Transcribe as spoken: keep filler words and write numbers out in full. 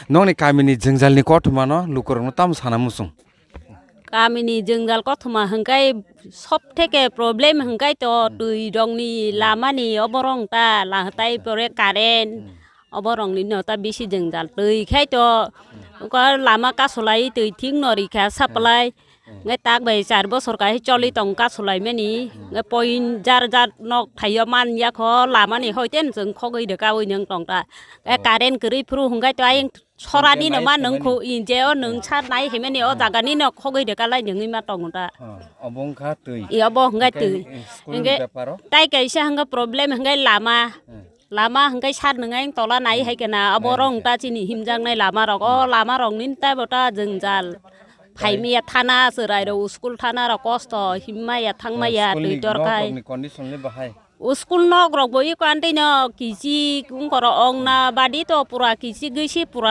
Nokni kamini jwngjalni kothomano lukurokno tamo sana muchung? Kamini jwngjal kothoma hwnkhe sob theke problem hwnkhe to twi rokni lamani oborok ta la tai pore current oborokni no ta bisi jwngjal twi khai to ko lama kasolai twi thik no rikha supply ngai tak bai char bosor kai choli tong kasolai mani ngai point jar jar nok thaio man yakho lamani hoiten jwng khogwi de kawi nang tong ta ngai current kwrwi phuru hwnkhe to ayang Sorani no ma nung khu inje o nung sat nai himeni o jaga ni no khogoi de kalai nungwi ma tongo ta. Obo wngkha twi. I obo hwnkhe twi. School ni beparo? Tai kaisa hwnkhe problem hwnkhe lama. Lama hwnkhe sat nungai tola nai hai kena abo rong ta chini himjak nai lama rok o lama rok ni ta bo ta jwngjal. Phaimiya thana chwrai rok school thana rok kosto himmaya thangmaya twi torkai. School nok rok bo iko antei no kichi wngkoro ong na badi to pura kichi gwi si pura